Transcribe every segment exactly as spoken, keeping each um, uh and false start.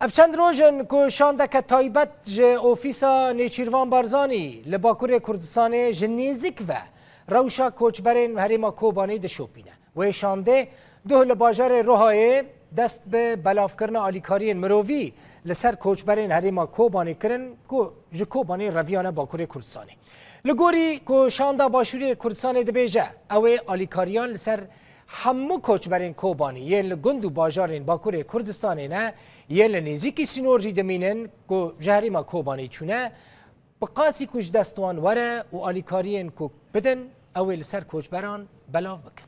Ev çend roj in ku şandeke taybet ji ofîsa Nêçîrvan Barzanî li Bakurê Kurdistanê ji nêzik ve rewşa koçberên herêma Kobanê dişopîne. Wê şandê duh li bajarê Rohayê dest bi belavkirina alîkariyên mirovî li ser koçberên herêma Kobanê kirin ku ji Kobanê reviyane Bakurê Kurdistanê. Li gorî ku şanda Başûrê Kurdistanê dibêje, ew ê alîkariyan li ser hemû koçberên Kobanî yên li gund û bajarên Bakurê Kurdistanê ne, yên li nêzîkî sînor jî dimînin ku ji herêma Kobanî çûne, bi qasî ku ji dest wan were û alîkariyên ku bidin, ew ê li ser koçberan belav bikin.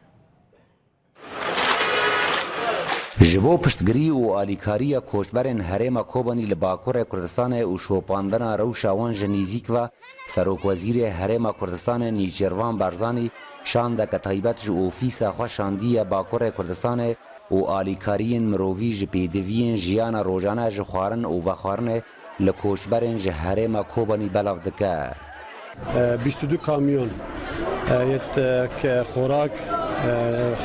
Ji bo piştgirî û alîkariya koçberên herêma Kobanî li Bakurê Kurdistanê û şopandina rewşa wan ji nêzîk ve, Serokwezîrê Herêma Kurdistanê Nîçîrvan Barzanî şandeke taybet ji ofîsa xwe şandiye Bakurê Kurdistanê û alîkariyên mirovî ji pêdiviyên jiyana rojane ji xwarin û vexwarinê li koçberên ji herêma Kobanî belav dike. E, bîst û du kamyon, e, yê, e, ke xorak, e,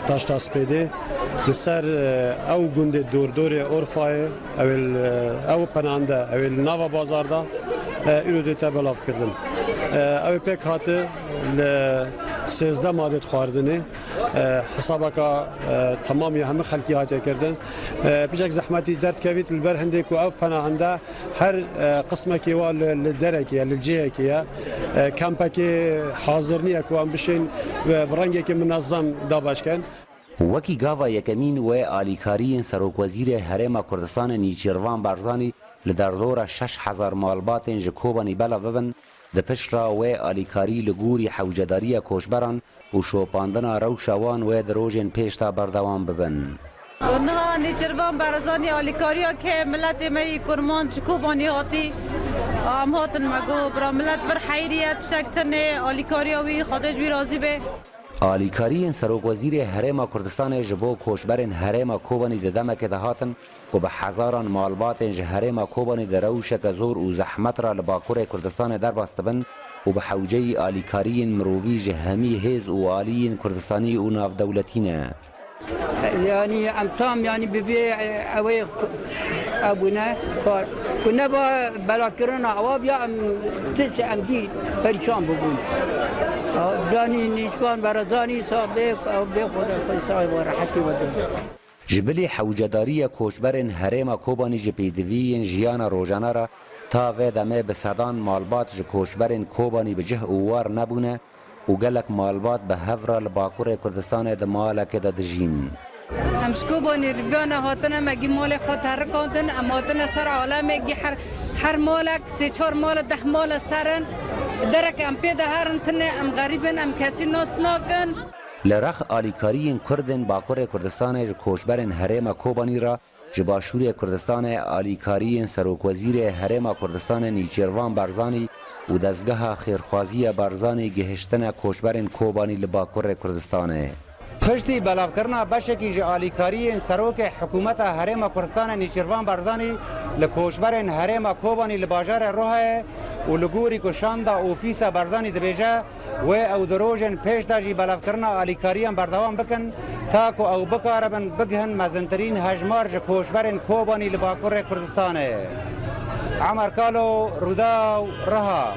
taşta spêdê li ser, e, ew gundê dordorê Orfayê, ew ê li, ew penande, ew ê li nava bazar de, e, îro dê te belav kirdin. E, ew ê pêk hate li sêzdeh madê xwarinê. E, hesabeka, e, temamî hemî xelkî hatiye kirdin. E, piçek zehmetî derdkevît li ber hindê ku ev penahende her, e, qismekî wa li, li derekê ye, li cihekê ye. E, kempekê hazir niye ku em bişên, e, bi rengekî minezem dabeş kin. Wekî gava yekemîn wê alîkariyên Serokwezîrê Herêma Kurdistanê Nîçîrvan Barzanî li derdora şeş hezar malbatên ji Kobanî belav bibin, di pişt re wê alîkarî li gorî hewcedariya koçberan û şopandina rewşa wan wê di rojên pêş de berdewam bibin. Niha Nêçîrvan Barzanî alîkariya ke miletê me yî kurmanc ji Kobanî hatî, em hatin me got, bira milet vir heyriye, tiştek tune, alîkariya wî, Xwedê ji wî razî be. Alîkariyên Serokwezîrê Herêma Kurdistanê ji bo koçberên herêma Kobanî di demekê de hatin ku bi hezaran malbatên ji herêma Kobanî di rewşeke zor û zehmet re li Bakurê Kurdistanê derbas dibin û bi hewceyî alîkariyên mirovî ji hemî hêz û aliyên Kurdistanî û navdewletî ne. Yanî em tam, yanî bi vê, e, ewê hebûne kar. Ku neba belakirina ewa biya em, ti em dî perîşan bibûn. Danî Nîçîrvan Barzanî sax bê, ew bê xwe de xwe sax we rehetî we de. Ji bilî hewcedariya koçberên herêma Kobanî ji pêdiviyên jiyana rojane re ta vê demê bi sedan malbat ji koçberên Kobanî bi cih û war nebûne û gelek malbat bi hev re li Bakurê Kurdistanê di malekê de dijîn. Em ji Kobanî riviyane hatine, me gî malê xwe terikandin, em hatine ser alemê, gî her, her malek sê çar male, deh male ser in. Derek em pê de herin tine, em xerîb in, em kesî nas nakin. Li rex alîkariyên Kurdên Bakurê Kurdistanê ji koçberên herêma Kobanî re, ji Başûrê Kurdistanê alîkariyên Serokwezîrê Herêma Kurdistanê Nîçîrvan Barzanî û dezgeha xêrxwaziya Barzanî gihiştine koçberên Kobanî li Bakurê Kurdistanê. Piştî belavkirina beşekî ji alîkariyên Serokê Hikûmeta Herêma Kurdistanê Nîçîrvan Barzanî li koçberên herêma Kobanî li bajarê Rohayê û li gorî ku şanda ofîsa Barzanî dibêje, wê ew di rojên pêş de jî belavkirina alîkariyan berdewam bikin, ta ku ew bikaribin bigihin mezintirîn hejmar ji koçberên Kobanî li Bakurê Kurdistanê. Emer Kalo, Rûdaw, Riha.